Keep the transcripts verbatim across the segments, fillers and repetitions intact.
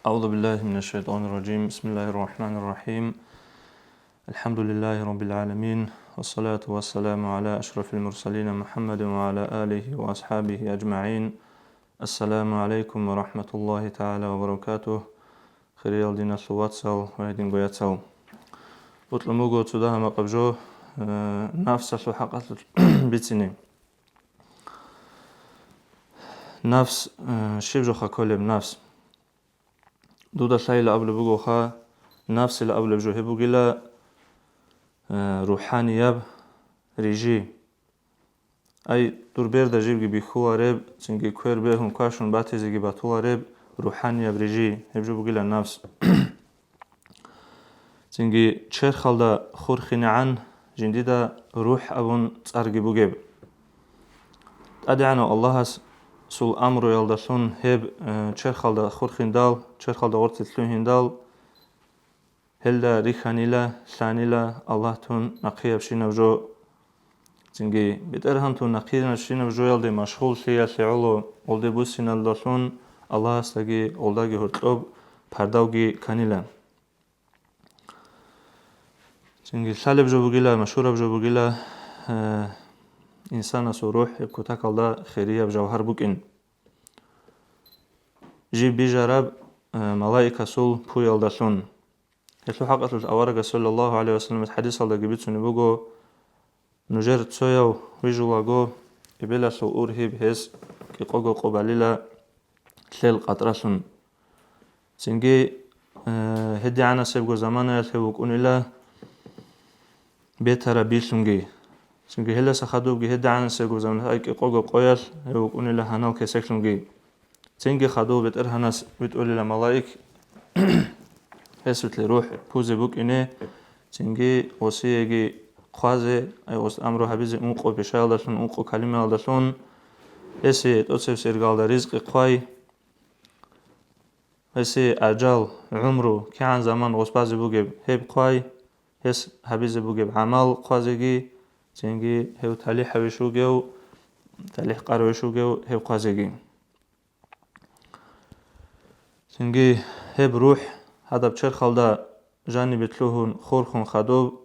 أعوذ بالله من الشيطان الرجيم. بسم الله الرحمن الرحيم. الحمد لله رب العالمين. والصلاة والسلام على أشرف المرسلين محمد وعلى آله وأصحابه أجمعين. السلام عليكم ورحمة الله تعالى وبركاته. Хириял диналъул вацал ва гьединго яцал. Бокьун буго цо дагьа-макъаб жо, э, нафсалъул хӀакъалъулъ бицине. Нафс, э, щиб жоха кколеб нафс? Дуда лъайила абулеб бугоха, нафсила абулеб жо гьеб бугила, э, рухӀанияб рижи. Ай, дур берда жибги бихьулареб, цинги квер бегьун квашун батизеги батулареб рухӀанияб рижи, гьеб жо бугила нафс. Цинги черхалда хурхинегӀан жиндида рухӀ абун цӀарги бугеб. ТӀадегӀанав Аллагьасул амруялдалъун гьеб, э, черхалда хурхиндал, черхалда гъорци лъугьиндал, гьелда рихьанила, лъанила Аллагь тун нахъиябщинаб жо. Цинги БетӀергьан тун нахъиябщинаб жоялде машгъуллъиялъе гӀоло, гъолде буссиналдалъун Аллагьасдаги гъолдаги гьоркьоб пардавги кканила. Цинги лъалеб жо бугила, машгьураб жо бугила, э, инсанасул рухӀ гьеб кутакалда хирияб жавгьар букӀин. Жиб бижараб, э, малаикасул пуялдалъун. Гьелъул хӀакъалъулъ аварагас саллаллагьу гӀалайгьи вассаламас хӀадисалдаги бицунеб буго, нужер цояв вижулаго, эбелалъул ургьиб гьес кӀикъого къо балила лъел къатӀралъун. Цинги, э, гьедигӀанасебго заманаялъе вукӀунила бетараб билъунги. Цинги гьелдаса хадубги гьедигӀанасебго заманаялъ ай кӀикъого къоялъ гьев вукӀунила гьанал кесеклъунги. Цинги хадув БетӀергьанас витӀулила малаик, гьесулъе рухӀ пузе букӀине, цинги гъосиеги хъвазе, ай гъос амру гьабизе ункъо пишаялдалъун, ункъо калимаялдалъун, гьесие тӀоцебесеб иргалда ризкъи хъвай, гьесие ажал, гӀумру, кигӀан заман гъос базе бугеб, гьеб хъвай, гьес гьабизе бугеб гӀамал хъвазеги, цинги гьев талихӀавищ вугев, талихӀ къаруйищ вугев, гьев хъвазеги. Цинги гьеб рухӀ гьадаб черхалда жанибе лъугьун, хурхун хадуб,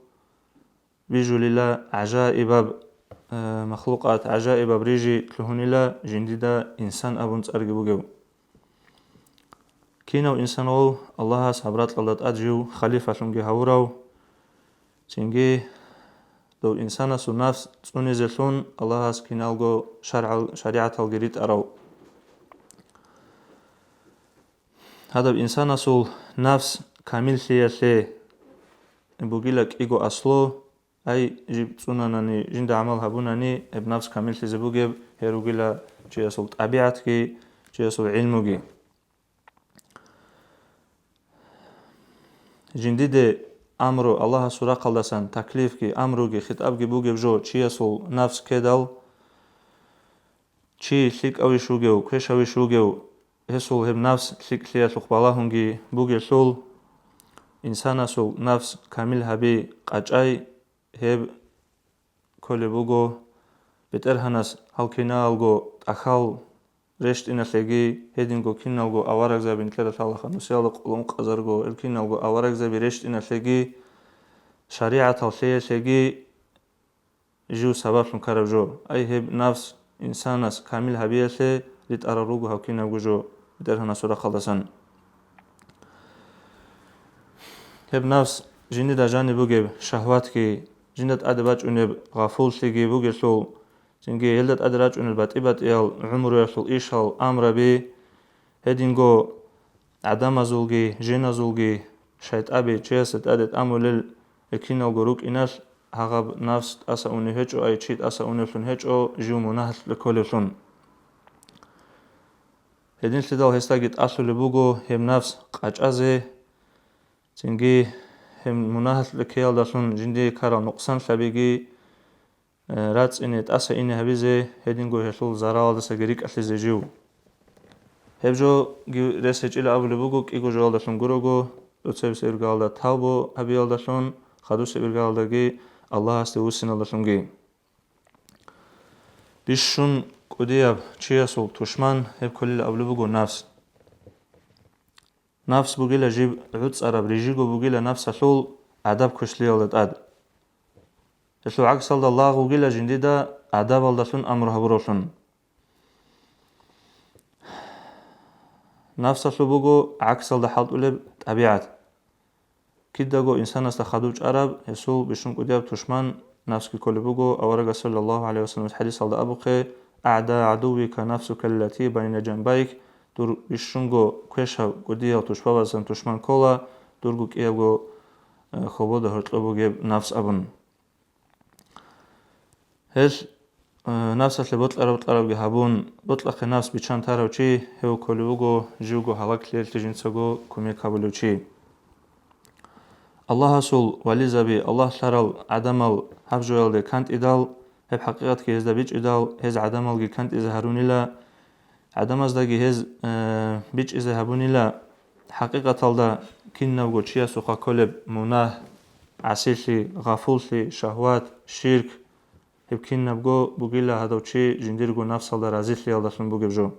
бижулила гӀажаибаб, э, махлукъат, гӀажаибаб рижи лъугьунила жиндида инсан абун цӀарги бугев. Кинав инсан гъов Аллагьас гьаб ракьалда тӀад жив халифалъунги гьавурав, цинги дов инсанасул нафс цӀунизелъун Аллагьас киналго шаргӀал-, шаригӀаталги ритӀарав. Гьадаб инсанасул нафс камиллъиялъе бугила кӀиго аслу, ай жиб цӀунанани, жинда гӀамал гьабунани, гьеб нафс камиллъизе бугеб, гьеб ругила чиясул тӀабигӀатги, чиясул гӀилмуги. Жиндиде амру Аллагьасул рахъалдасан таклифги, амруги, хитӀабги бугеб жо чиясул нафс ккедал, чи лъикӀавищ вугев, квешавищ вугев, гьесул гьеб нафс лъикӀлъиялъухъ балагьунги бугелъул, инсанасул нафс камил гьаби къачӀай гьеб кколеб буго, БетӀергьанас гьал киналго тӀахьал рещтӀиналъеги, гьединго киналго аварагзаби нилъеда лъалаха нусиялда къулун къазарго, гьел киналго аварагзаби рещтӀиналъеги, шаригӀатал лъеялъеги жив сабаблъун ккараб жо. Ай гьеб нафс инсанас камил гьабиялъе ритӀарал руго гьав кинабго жо БетӀергьанасул рахъалдасан. Гьеб нафс жиндида жаниб бугеб шагьватги, жинда тӀаде бачӀунеб гъафуллъиги бугелъул, цинги гьелда тӀаде рачӀунел батӀи-батӀиял гӀумруялъул ишал, амраби, гьединго гӀадамазулги, жиназулги шайтӀаби чиясда тӀаде тӀамулел киналго рукӀиналъ, гьагъаб нафс тӀаса унев гьечӀо, ай чи тӀаса уневлъун гьечӀо, жив мунагьалъ кколевлъун. Гьединлъидал гьесдаги тӀалъулеб буго гьеб нафс къачӀазе, цинги гьеб мунагьалъ ккеялдалъун жиндие ккарал нукъсанлъабиги, э, рацӀцӀине, тӀаса ине гьабизе, гьединго гьелъул заралалдасаги рикӀкӀалъизе жив. Гьеб жоги рес гьечӀила абулеб буго, кӀиго жоялдалъун гурого, тӀоцебесеб иргаялда тавбу гьабиялдалъун, хадусеб иргаялдаги Аллагьасде вуссиналдалъунги. Бищун кӀудияб чиясул тушман гьеб кколила абулеб буго нафс. Нафс бугила жиб гӀуцӀараб, рижиго бугила нафсалъул адаб квешлъиялда тӀад. Гьелъул гӀаксалда лагъ вугила жиндида адабалдалъун амру гьабуравлъун. Нафсалъул буго гӀаксалда хӀалтӀулеб тӀабигӀат. Кидаго инсанасда хадуб чӀараб, гьесул бищун кӀудияб тушман нафсги кколеб буго. Аварагас саллаллагьу гӀалайгьи вассаламас хӀадисалда абухъе: «АгӀда гӀадуввика нафсука аллати байна жанбайк», дур бищунго квешаб кӀудиял тушбабазасан тушман ккола, дурго кӀиябго, э, хобода гьоркьоб бугеб нафс абун. Гьел, э, нафсалъе бокьараб-бокьарабги гьабун, бокьахъе нафс биччан тарав чи, гьев кколев вуго живго гьалаклъиялъе жинцаго кумек гьабулев чи. Аллагьасул вализаби, Аллагь лъарал гӀадамал гьаб жоялде кантӀидал, гьеб хӀакъикъатги гьезда бичӀчӀидал, гьез гӀадамалги кантӀизе гьарунила, гӀадамаздаги гьез, э, бичӀчӀизе гьабунила. ХӀакъикъаталда кинабго чиясухъа кколеб мунагь, гӀасилъи, гъафуллъи, шагьват, ширк, гьеб кинабго бугила гьадав чи жиндирго нафсалда разилъиялдалъун бугеб жо.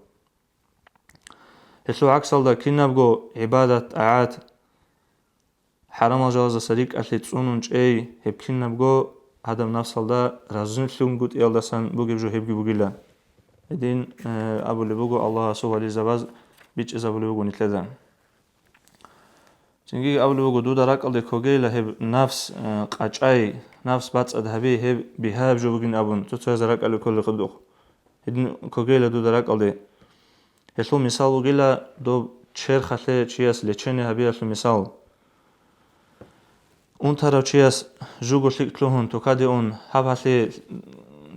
Гьелъул гӀаксалда кинабго гӀибадат, тӀагӀат, хӀарамал жалаздаса рикӀкӀалъе цӀунун чӀей, гьеб кинабго гьадаб нафсалда разилъунгутӀиялдасан бугеб жо гьебги бугила. Гьедин, э, абулеб буго Аллагьасул вализабаз бичӀчӀизабулеб буго нилъеда. Цинги абулеб буго, дуда ракӀалде ккогейила гьеб нафс, э, къачӀай, нафс бацӀцӀад гьаби, гьеб бигьаяб жо бугин абун, цо-цояз ракӀалде кколел хадуб. Гьедин ккогейила дуда ракӀалде. Гьелъул мисал бугила доб черхалъе чияс лечение гьабиялъул мисал. Унтарав чияс жуго лъикӀ лъугьун, тукаде ун, гьаб гьалъе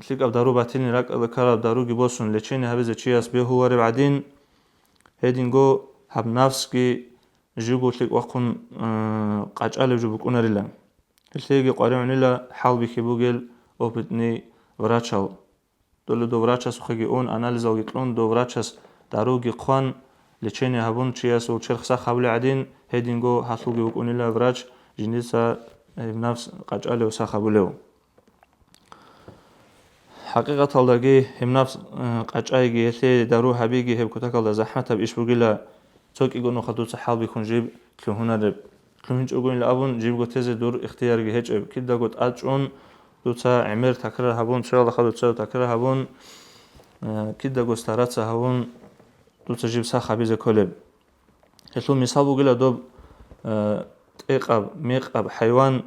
лъикӀаб дару батилин, ракӀалде ккараб даруги босун, лечение гьабизе чияс бегьулареб гӀадин, гьединго гьаб нафсги жуго лъикӀ вахъун, э, къачӀалеб жо букӀунарила. Гьелъеги къваригӀунила хӀалбихьи бугел опытный врачал. Доле дов врачасухъеги ун, анализалги кьун, дов врачас даруги хъван, лечение гьабун, чиясул черх сах гьабулеб гӀадин, гьединго гьалъулги вукӀунила врач, жиндица гьеб нафс къачӀалев, сах гьабулев. ХӀакъикъаталдаги гьеб нафс, э, къачӀайги, гьелъе дару гьабиги гьеб кутакалда захӀматаб иш бугила, цо кӀиго нуха дуца хӀалбихьун жиб лъугьунареб. ЛъугьинчӀогойилан абун, жибго тезе дур ихтиярги гьечӀеб. Кидаго тӀад чӀун, дуца гӀемер такрар гьабун, цоялда хадуб цояв такрар гьабун, э, кидаго стараться гьабун, дуца жиб сах гьабизе кколеб. Гьелъул мисал бугила доб, э, тӀекъаб, мекъаб хӀайван,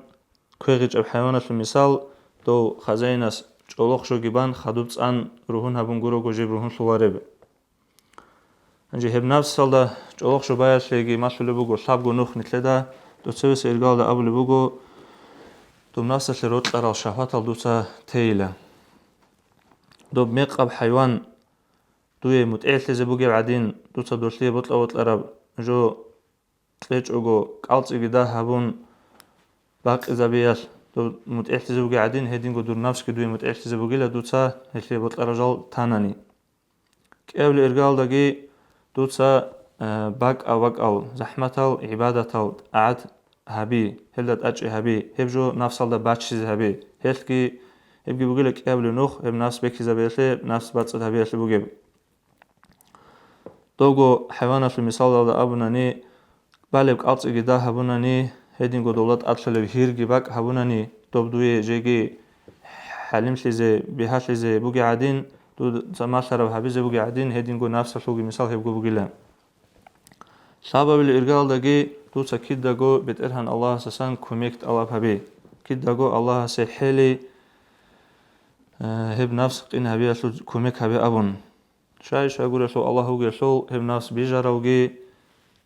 квегъичӀеб хӀайваналъул мисал, дов хазаинас чӀолохъ жоги бан, хадуб цӀан ругьун гьабун гурого жиб ругьунлъулареб. Гьанже гьеб нафсалда чӀолохъ жо баялъеги малъулеб буго лъабго нух нилъеда, дуцевес иргалда абулеб буго, доб нафсалъе рокьарал шагьватал дуца тейила. Доб мекъаб хӀайван дуе мутӀигӀлъизе бугеб гӀадин, дуца долъие бокьа-бокьараб жо кьечӀого, кӀалцӀиги дагь гьабун бакъизабиялъ, доб мутӀигӀлъизе бугеб гӀадин, гьединго дур нафсги дуе мутӀигӀлъизе бугила, дуца гьелъие бокьарал жал танани. КӀиабилеб иргалдаги дуца, э, бакӀа-бакӀал захӀматал, гӀибадатал, тӀагӀат гьаби, гьелда тӀачӀи гьаби, гьеб жо нафсалда баччизе гьаби. Гьелъги, гьебги бугила кӀиабилеб нух, гьеб нафс бекизабиялъе, нафс бацӀцӀад гьабиялъе бугеб. Добго хӀайваналъул мисалалда абунани, балеб кӀалцӀиги дагь гьабунани, гьединго довла тӀадлъулеб гьирги бакӀ гьабунани, доб дуе жеги хӀалимлъизе, бигьалъизе бугеб гӀадин, дуца малъараб гьабизе бугеб гӀадин, гьединго нафсалъулги мисал гьебго бугила. Лъабабилеб иргалдаги дуца кидаго БетӀергьан Аллагьасасан кумек тӀалаб гьабе. Кидаго Аллагьасе хӀели, э, гьеб нафс къин гьабиялъул кумек гьабе абун. Щай-щайгурелъул Аллагь вугелъул гьеб нафс бижаравги,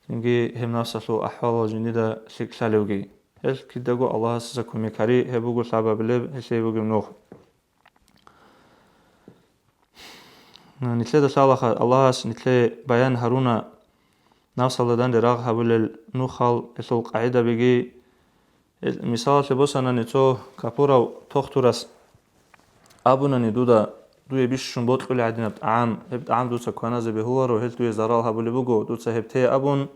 цинги гьеб нафсалъул ахӀвалал жиндида лъикӀлъалевги. Гьел кидаго Аллагьасаса кумек гьари, гьеб буго лъабабилеб гьелъие бугеб нух. Нилъеда лъалаха, Аллагьас нилъее баян гьаруна нафсалда данде рагъ гьабулел нухал, гьелъул къагӀидабиги. Гьел мисалалъе босанани, цо капурав тохтурас абунани дуда, дуе бищун бокьулеб гӀадинаб тӀагӀам, гьеб тӀагӀам дуца кваназе бегьуларо, гьел дуе зарал гьабулеб буго, дуца гьеб те абун,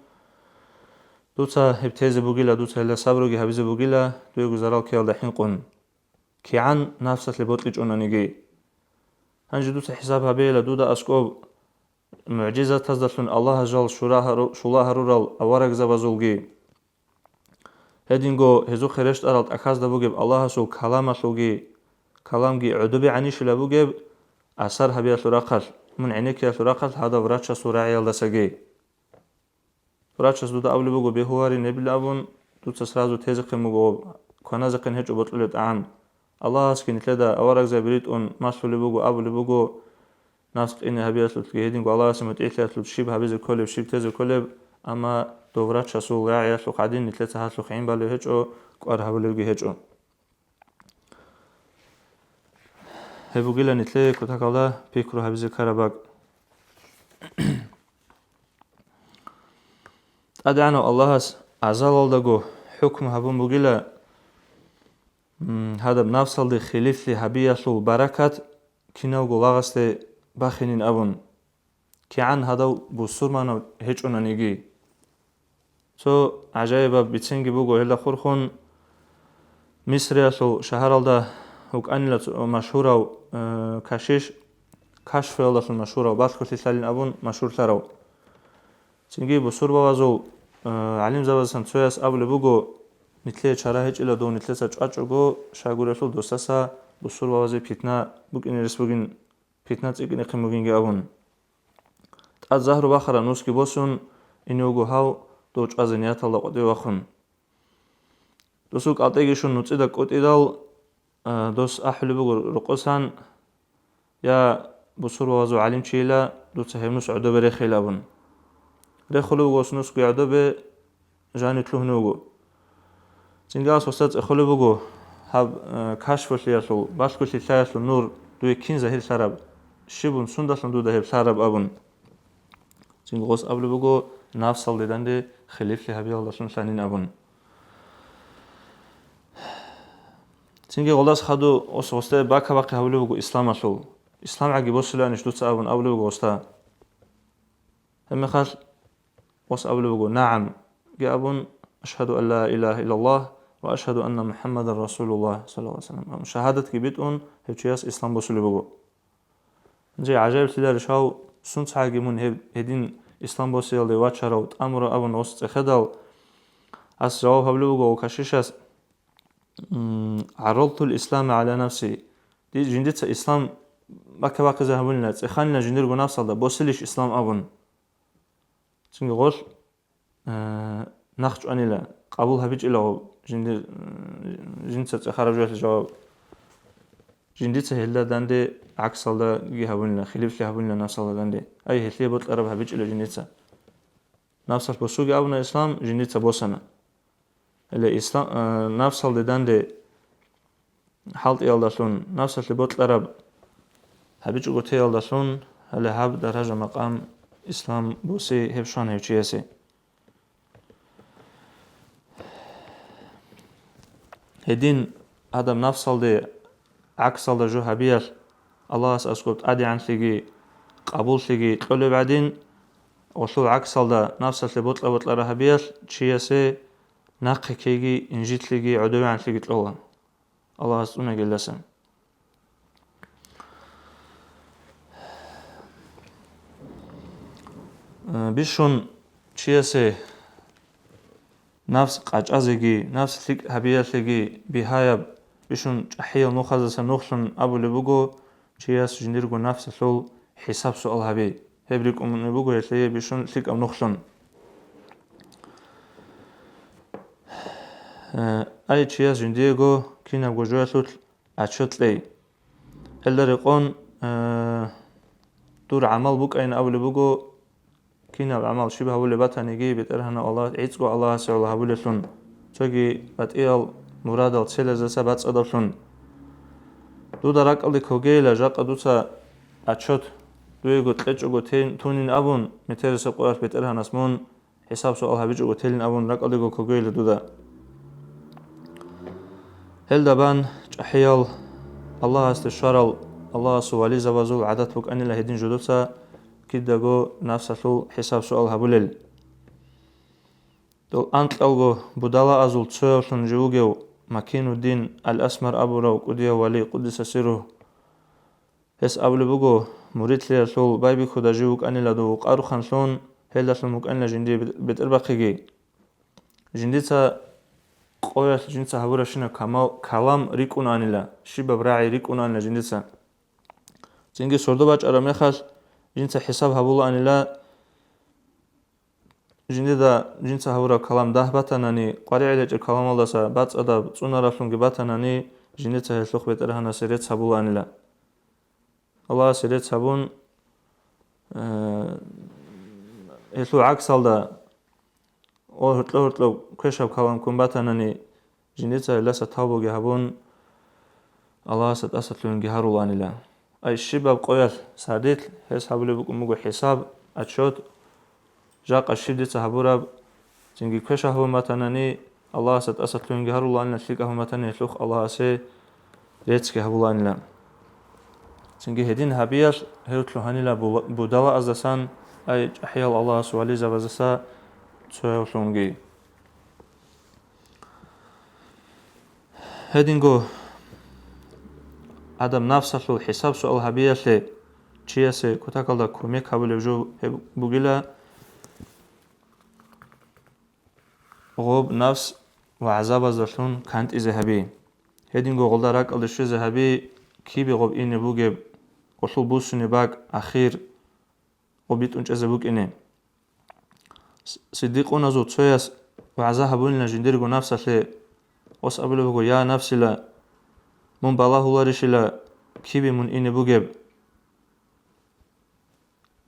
дуца гьеб тезе бугила, дуца гьелда сабруги гьабизе бугила, дуего зарал ккеялда хӀинкъун. КигӀан нафсалъе бокьичӀонаниги. Гьанже дуца хӀисаб гьабейила, дуда аскӀоб мугӀжизатаздалъун Аллагьас жал шура гьару-, шула гьарурал аварагзабазулги, гьединго гьезухъе рещтӀарал тӀахьазда бугеб Аллагьасул каламалъулги, каламги гӀодобегӀанищила бугеб асар гьабиялъул рахъалъ, мун гӀенеккиялъул рахъалъ гьадаб врачасул рагӀиялдасаги. Врачас дуда абулеб буго, бегьуларин гьебила абун, дуца сразу тезехъин буго, кваназехъин гьечӀо бокьулеб тӀагӀам. Аллагьасги нилъеда аварагзаби ритӀун малъулеб буго, абулеб буго, напс къине гьабиялъулъги гьединго Аллагьасе мутӀигӀлъиялъул щиб гьабизе кколеб, щиб тезе кколеб, амма дов врачасул рагӀиялъухъ гӀадин нилъеца гьалъухъ гӀин балев гьечӀо, кӀвар гьабулевги гьечӀо. Гьеб бугила нилъее кутакалда пикру гьабизе ккараб бакӀ. ТӀадегӀанав Аллагьас азалалдаго хӀукму гьабун бугила, м, гьадаб напсалде хилифлъи гьабиялъул баракат киналго лагъасде бахинин абун, кигӀан гьадав бусурманав гьечӀонаниги. Цо гӀажаибаб бицинги буго гьелда хурхун, Мисриялъул шагьаралда вукӀанила цо машгьурав, э, кашиш, кашфуялдалъун машгьурав, балъголъи лъалин абун машгьурлъарав. Цинги бусурбабазул, э, гӀалимзабаздасан цояс абулеб буго, нилъее чара гьечӀила дов нилъеца чӀвачӀого, щайгурелъул досаса бусурбабазе питна букӀине рес бугин, питна цӀикӀкӀинехъин бугинги абун. ТӀад загьру бахараб нусги босун, ине вуго гьав дов чӀвазе нияталда къватӀиве вахун. Досул кӀалтӀеги щун нуцӀида кӀутӀидал, а, дос ахӀулеб буго рокъосан, я бусурбабазул гӀалимчийила, дуца гьеб нус гӀодобе рехейилан абун. Рехулеб буго ос нусги гӀодобе, жанив лъугьунев вуго. Цинги ас гьосда цӀехолеб буго, гьаб, э, кашфулъиялъул, балъголъи лъаялъул нур дуе кин загьирлъараб, щибун сундалъун дуда гьеб лъараб абун. Цинги гъос абулеб буго, напсалде данде хилифлъи гьабиялдалъун лъанин абун. Цинги гъолдас хадув ос гъосде бака-бахъи гьабулеб буго исламалъул. Ислам гӀаги босулаанищ дуца абун абулеб буго гъосда. Гьебмехалъ ос абулеб буго, нагӀамги абун, ашгьаду ан ла илагьа иллаллагь ва ашгьаду анна МухӀаммадан расулуллагь, саллаллагьу гӀалайгьи ва саллам, абун шагьадатги битӀун, гьев чияс ислам босулеб буго. Гьанже гӀажаиблъиларищ гьав, сунцаги мун гьеб гьедин ислам босиялде вачарав тӀамурав абун ос цӀехедал, ас жаваб гьабулеб буго гьав кашишас, м, «ГӀарралтул ислама гӀала нафси», ди-, жиндица ислам бака-бахъизе гьабунила, цӀеханила жиндирго напсалда, босилищ ислам абун. Цинги гъолъ, э, нахъ чӀванила, къабул гьабичӀила гъоб жинди-, э, жинца цӀехараб жоялъе жаваб. Жиндица гьелда данде гӀаксалдаги гьабунила, хилифлъи гьабунила напсалда данде. Ай, гьелъие бокьараб гьабичӀила жиндица. Напсалъ босуге абуна ислам, жиндица босана. Гьеле ислам, э, напсалде данде хӀалтӀиялдалъун, напсалъе бокьараб гьабичӀого теялдалъун, гьале гьаб даража-макъам ислам боси гьеб щвана гьев чиясе. Гьедин гьадаб напсалде гӀаксалда жо гьабиялъ Аллагьас аскӀоб тӀадегӀанлъиги къабуллъиги кьолеб гӀадин, гъолъул гӀаксалда напсалъе бокьа-бокьара гьабиялъ чиясе нахъе ккейги, инжитлъиги, гӀодовегӀанлъиги кьола. Аллагьас цӀунагелдаса. Э, бищун чиясе напс къачӀазеги, напс лъикӀ гьабиялъеги бигьаяб, бищун чӀахӀиял нухаздаса нухлъун абулеб буго, чияс жиндирго напсалъул хӀисаб-суал гьаби. Гьеб рикӀкӀунеб буго гьелъие бищун лъикӀаб нухлъун. Э, ай чияс жиндиего кинабго жоялъулъ отчет кьей. Гьелда рекъон, э, дур гӀамал букӀайин абулеб буго, кинаб гӀамал щиб гьабулеб батаниги, БетӀергьанав Аллагь, гӀицӀго Аллагьасе гӀоло гьабулелъун, цоги батӀиял мурадал, целаздаса бацӀцӀадавлъун. Дуда ракӀалде ккогейила, жакъа дуца отчет дуего кьечӀого тейин, тунин абун, метерисеб къоялъ БетӀергьанас мун хӀисаб-суал гьабичӀого телин абун ракӀалдего ккогейила дуда. Гьелда бан чӀахӀиял, Аллагьасде щварал, Аллагьасул вализабазул гӀадат букӀанила гьедин жодоца кидаго напсалъул хӀисаб-суал гьабулел. Дол анкьалго будалаазул цоявлъун жив вугев Макинуддин ал-Асмар абурав кӀудияв вали, къуддиса сирругь, Гьес абулеб буго, муридлъиялъул байбихьуда жив вукӀанила дов къарухъанлъун, гьелдалъун вукӀанила жиндие бетӀербахъиги. Жиндица къоялъ жинца гьабурабщинаб камал-, калам рикӀкӀунаанила, щибаб рагӀи рикӀкӀунаанила жиндица. Цинги сордо бачӀараб мехалъ, жинца хӀисаб гьабулаанила, жиндида жинца гьабураб калам дагь батанани, къваригӀел гьечӀеб каламалдаса бацӀцӀадаб цӀунараблъунги батанани, жиндица гьелъухъ БетӀергьанасе рецц гьабулаанила. Аллагьасе рецц гьабун, э, гьелъул гӀаксалда, о, гьоркьо-гьоркьоб квешаб калам ккун батанани, жиндица гьелдаса тавбаги гьабун, Аллагьасда тӀасалъугьинги гьарулаанила. Ай щибаб къоялъ сардилъ гьес гьабулеб букӀун буго хӀисаб, отчет, жакъа щиб дица гьабураб, цинги квешаб гьабун батанани, Аллагьасда тӀасалъугьинги гьарулаанила, лъикӀаб гьабун батани гьелъухъ Аллагьасе реццги гьабулаанила. Цинги гьедин гьабиялъ гьев лъугьанила була-, будалаздасан, ай чӀахӀиял Аллагьасул вализабаздаса цоявлъунги. Гьединго гӀадамил нафсалъул хӀисаб-суал гьабиялъе чиясе кутакалда кумек гьабулеб жо гьеб бугила, гъоб нафс ва гӀазабаздалъун кантӀизе гьаби. Гьединго гъолда ракӀалде щвезе гьаби, кибе гъоб ине бугеб, гъолъул буссунеб бакӀ, ахир, гъоб битӀун чӀезе букӀине. С-, сиддикъуназул цояс вагӀза гьабунила жиндирго нафсалъе, ос абулеб буго: «Я нафсила, мун балагьуларищила кибе мун ине бугеб?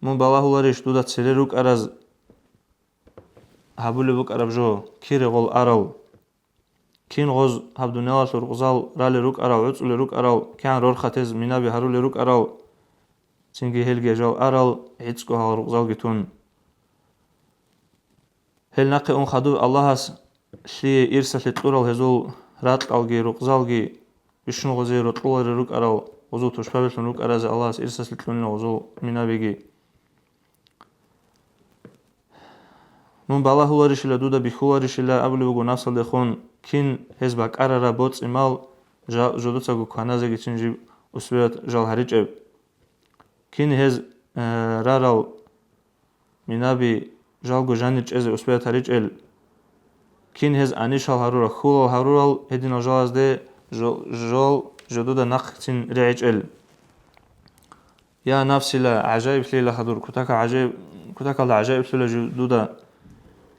Мун балагьуларищ дуда цере рукӀараз гьабулеб букӀараб жо, кире гъол арал? Кин гъоз гьаб дуниялалъул рукъзал ралел рукӀарал, гӀуцӀулел рукӀарал, кигӀан рорхатез минаби гьарулел рукӀарал, цинги гьелги жал арал, гӀицӀго гьал рукъзалги тун? Гьел нахъе ун хадуб Аллагьас лъие ирсалъе кьурал гьезул ракьалги рукъзалги, бищун гъозие рокьуларел рукӀарал, гъозул тушбабилъун рукӀаразе Аллагьас ирсалъе кьунила гъозул минабиги. Мун балагьуларищила, дуда бихьуларищила», — абулеб буго нафсалдехун, кин гьез бакӀарараб боцӀи-мал жа-, жодуцаго кваназегицин жиб усвеят жал гьаричӀеб. Кин гьез, э, рарал минаби жалго жанир чӀезе усвеят гьаричӀел. Кин гьез анишал гьарурал, хьулал гьарурал гьединал жалазде жо-, жал жодуда нахъцин регӀичӀел. Я нафсила, гӀажаиблъила хадур, кутака гӀажаиб-, кутакалда гӀажаиблъула жо-, дуда.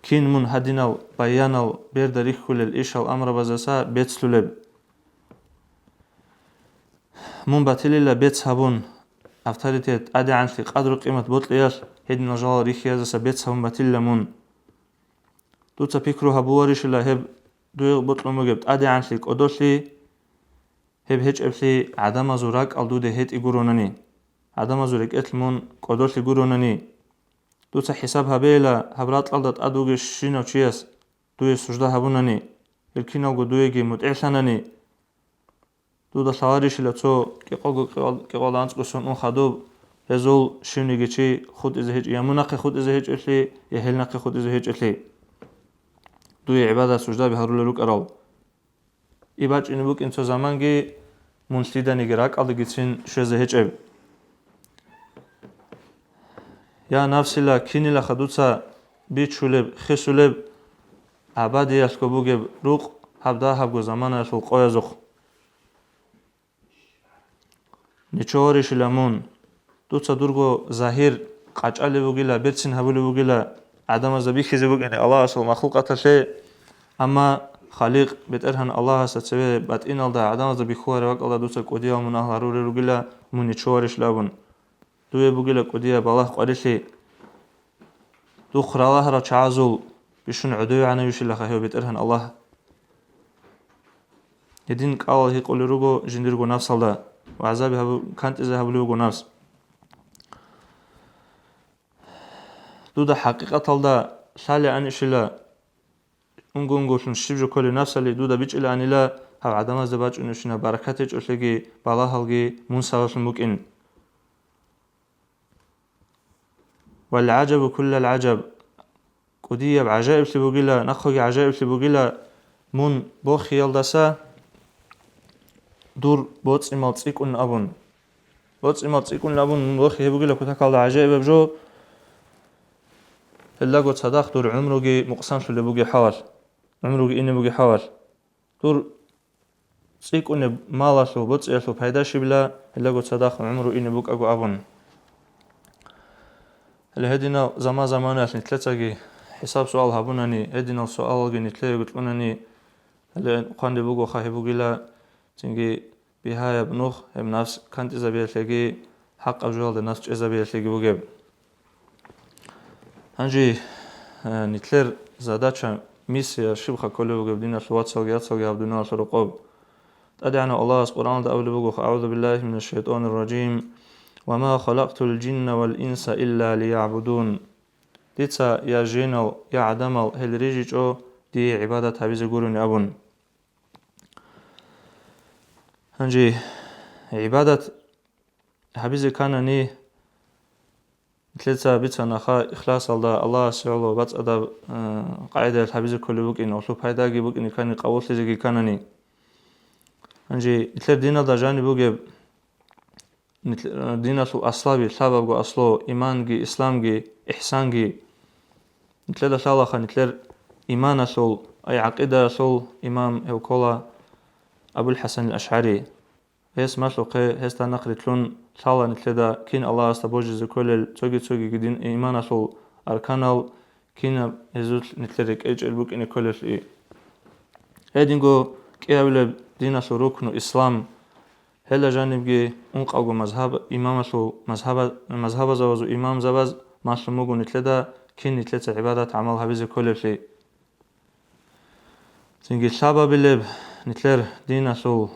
Кин мун гьадинал баянал берда рихьулел ишал амрабазаса бецлъулеб? Мун батилила бец гьабун, авторитет, тӀадегӀанлъи, къадру-къимат бокьиялъ гьединал жалал рихьиязаса бец гьабун батилила мун. Дуца пикру гьабуларищила гьеб дуе бокьун бугеб тӀадегӀанлъи, кӀодолъи? Гьеб гьечӀеблъи гӀадамазул ракӀал дуде гьетӀи гуронани, гӀадамазул рекӀелъ мун кӀодолъи гуронани. Дуца хӀисаб гьабейила гьаб ракьалда тӀад вугевщинав чияс дуе сужда гьабунани, гьел киналго дуеги мутӀигӀлъанани. Дуда лъаларищила цо кӀикъого кӀикъо-, кӀикъоялда анцӀго сон ун хадуб, гьезул щивниги чи хутӀизе гьечӀ-, я мун нахъе хутӀизе гьечӀеблъи, я гьел нахъе хутӀизе гьечӀеблъи, дуе гӀибадат-суждаби гьарулел рукӀарал. И бачӀине букӀин цо заманги мун лъиданиги ракӀалдегицин щвезе гьечӀеб. Я нафсила, кинилаха дуца бичулеб, хисулеб, абадиялъго бугеб рукъ гьаб дагьабго заманаялъул къоязухъ? Ничо гьарищила мун. Дуца дурго загьир къачӀалеб бугила, берцин гьабулеб бугила, гӀадамазда бихьизе букӀине Аллагьасул махлукъаталъе, амма Халикъ БетӀергьан Аллагьасда цеве батӀиналда гӀадамазда бихьулареб бакӀалда дуца кӀудиял мунагь гьарурел ругила, мун ничо гьарищ абун. Дуе бугила кӀудияб балагь-къварилъи. Духъ ралагьарал чагӀазул бищун гӀодовегӀанавищилаха гьев БетӀергьан Аллагь? Гьедин кӀалал гьикъулел руго жиндирго нафсалда ва гӀазаби гьабу-, кантӀизе гьабулев вуго нафс. Дуда хӀакъикъаталда лъалеанищила, унго-унголъун щиб жо кколеб нафсали дуда бичӀчӀилаанила, гьав гӀадамазда бачӀунебщинаб баракат гьечӀолъиги балагьалги мун сабаблъун букӀин. Вал гӀажабу куллал гӀажаб, кӀудияб гӀажаиблъи бугила, нахъеги гӀажаиблъи бугила, мун бохиялдаса дур боцӀи-мал цӀикӀкӀун абун. боцӀи-мал цӀикӀкӀунел абун бохи гьеб бугила кутакалда гӀажаибаб жо, гьелдаго цадахъ дур гӀумруги мукъсанлъулеб бугеб хӀалалъ, гӀумруги ине бугеб хӀалалъ. Дур цӀикӀкӀунеб малалъул, боцӀиялъул пайда щибила, гьелдаго цадахъ гӀумру ине букӀаго абун. Гьеле гьединал заман-заманаялъ нилъецаги хӀисаб-суал гьабунани, гьединал суалалги нилъеего кьунани, гьеле хъван бугоха гьеб бугила, цинги бигьаяб нух, гьеб нафс кантӀизабиялъеги, хӀакъаб жоялда нафс чӀезабиялъеги бугеб. Гьанже, э, нилъер задача, миссия щибха кколеб бугеб, диналъул вацалги яцалги гьаб дуниялалъул рокъоб? ТӀадегӀанав Аллагьас Къуръаналда абулеб буго: «АгӀузу биллагьи минаш шайтӀанир ражим. Ва ма халакътул жинна вал инса илля лиягӀбудун». Дица я жинал, я гӀадамал гьел рижичӀо дие гӀибадат гьабизе гурони абун. Гьанже гӀибадат гьабизе кканани, нилъеца бицанаха, ихласалда Аллагьасе гӀоло бацӀцӀадаб, э, къагӀидаялъ гьабизе кколеб букӀин, гьелъул пайдаги букӀине ккани, къабуллъизеги кканани. Гьанже нилъер диналда жаниб бугеб, нилъ-, э, диналъул аслаби, лъабабго аслу, иманги, исламги, ихсанги. Нилъеда лъалаха нилъер иманалъул, ай гӀакъидаялъул имам гьев ккола Абул ХӀасан ал-АшгӀари. Гьес малъухъе, гьесда нахъ рилълъун лъала нилъеда кин Аллагьасда божизе кколел, цоги-цогиги дин иманалъул арканал кинаб гьезулъ нилъер рекӀелчӀел букӀине кколелъи. Гьединго кӀиабилеб диналъул рукну ислам, гьелда жанибги ункъавго мазгьаб имамалъул, мазгьаба-, мазгьабазавазул имамзабаз малъун буго нилъеда кин нилъеца гӀибадат-гӀамал гьабизе кколеблъи. Цинги лъабабилеб нилъер диналъул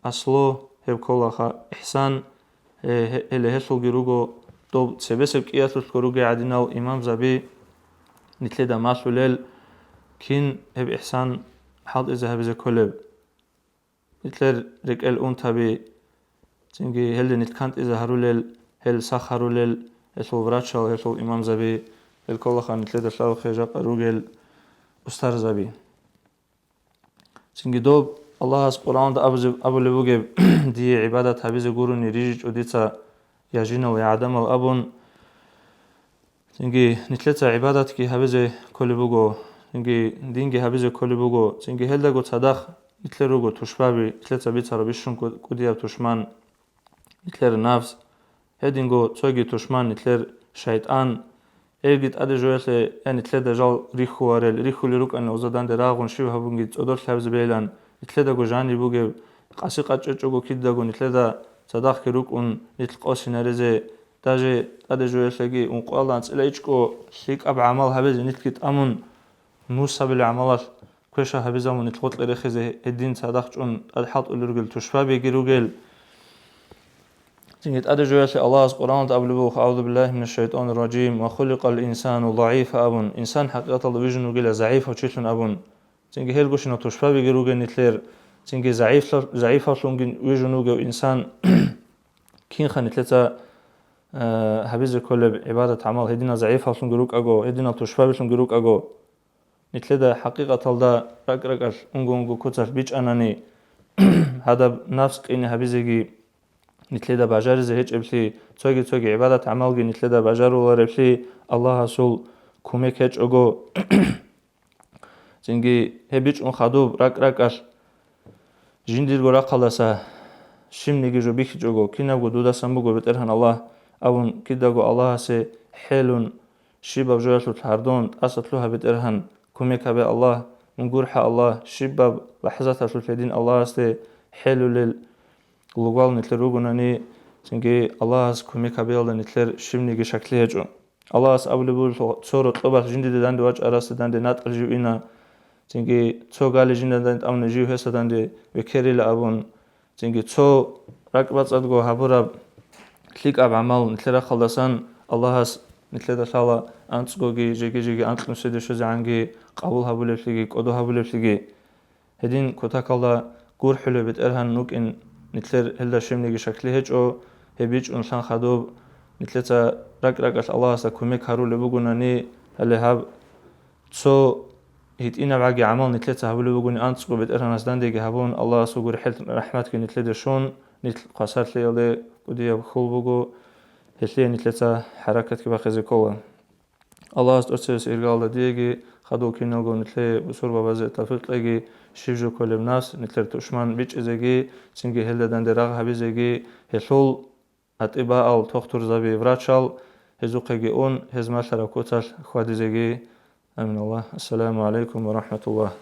аслу, гьеб кколаха ихсан, гье-, гье-, гьеле гьелъулги руго доб цебесеб кӀиялъулъго ругел гӀадинал имамзаби нилъеда малъулел, кин гьеб ихсан хӀалтӀизе гьабизе кколеб. Нилъер рекӀел унтаби, цинги гьелде нилъ кантӀизе гьарулел, гьел сах гьарулел, гьелъул врачал, гьелъул имамзаби, гьел кколаха нилъеда лъалухъе жакъа ругел устарзаби. Цинги доб Аллагьас Къуръанда абузе-, абулеб бугеб: «Дие гӀибадат гьабизе гурони рижичӀо дица я жинал, я гӀадамал», – абун. Цинги нилъеца гӀибадатги гьабизе кколеб буго, цинги динги гьабизе кколеб буго, цинги гьелдаго цадахъ нилъер руго тушбаби, нилъеца бицараб бищун кӀу-, кӀудияб тушман, нилъер нафс, гьединго цоги тушман, нилъер шайтӀан. Гьелги тӀаде жоялъе, я нилъеда жал рихьуларел, рихьулел рукӀани, озаданде рагъун щиб гьабунги цӀодорлъи гьабизе бегьилан, нилъедаго жаниб бугеб, къаси къачӀечӀого кидаго нилъеда цадахъги рукӀун, нилъ къосинарезе, даже тӀаде жоялъеги ункъоялда анцӀила ичӀго лъикӀаб гӀамал гьабизе нилъги тӀамун, нусабил гӀамалалъ квеша гьабизабун нилъ гъоркье рехизе гьедин цадахъ чӀун тӀад хӀалтӀулел ругел тушбабиги ругел. Цинги тӀаде жоялъе Аллагьас Къуръаналда абулеб буго: «АгӀузу биллагьи минаш шайтӀанир ражим, ва хуликъал инсану загӀифа», – абун, инсан хӀакъикъаталда вижун вугила загӀифав чилъун абун. Цинги гьелгощинал тушбабиги ругел нилъер, цинги загӀифлъа-, загӀифавлъунги вижун вугев инсан кинха нилъеца, э, гьабизе кколеб гӀибадат-гӀамал гьединал загӀифавлъунги рукӀаго, гьединал тушбабилъунги рукӀаго. Нилъеда хӀакъикъаталда ракӀ-ракӀалъ унго-унго куцалъ бичӀчӀанани, гьадаб нафс къине гьабизеги нилъеда бажаризе гьечӀеблъи, цоги-цоги гӀибадат-гӀамалги нилъеда бажарулареблъи Аллагьасул кумек гьечӀого. Цинги гьеб бичӀчӀун хадуб ракӀ-ракӀалъ жиндирго рахъалдаса щибниги жо бихьичӀого, кинабго дудасан буго, БетӀергьан Аллагь, абун кидаго Аллагьасе хӀелун, щибаб жоялъулъ гьардун, тӀаса лъугьа, БетӀергьан, кумек гьабе, Аллагь, мун гурхӀа, Аллагь, щибаб лахӀзаталъулъ гьедин Аллагьасде хӀелулел лугвал нилъер ругонани, цинги Аллагьас кумек гьабиялда нилъер щибниги шаклъи гьечӀо. Аллагьас абулеб буго: «Цо рокьобалъ жиндида данде вачӀарасда данде натӀал жив ина, цинги цо гали жинда данде тӀамуна жив гьесда данде векерила», – абун. Цинги цо ракӀбацӀцӀадго гьабураб лъикӀаб гӀамал нилъер рахъалдасан Аллагьас нилъеда лъала анцӀгоги, жеги-жеги анкьнусиде щвезегӀанги къабул гьабулеблъиги, кӀодо гьабулеблъиги. Гьедин кутакалда гурхӀулеб БетӀергьан вукӀин, нилъер гьелда щибниги шаклъи гьечӀо, гьеб бичӀчӀун лъан хадуб, нилъеца ракӀ-ракӀалъ Аллагьасда кумек гьарулеб бугонани, гьале гьаб цо гьитӀинабгӀаги гӀамал нилъеца гьабулеб бугони анцӀго БетӀергьанас дандеги гьабун, Аллагьас вугорхӀел рахӀматги нилъеде щун, нилъ хвасарлъиялде кӀудияб хьул буго, гьелъие нилъеца хӀаракатги бахъизе ккола. Аллагьас тӀоцебесеб иргалда диеги хадув киналго нилъее бусурбабазе тавфикъ кьеги, щиб жо кколеб нафс нилъер тушман бичӀчӀизеги, цинги гьелда данде рагъ гьабизеги, гьелъул атӀибаал, тухтурзаби, врачал гьезухъеги ун, гьез малъараб куцалъ хьвадизеги. Амин Аллагь. Ассаламу гӀалайкум ва рахӀматуллагь.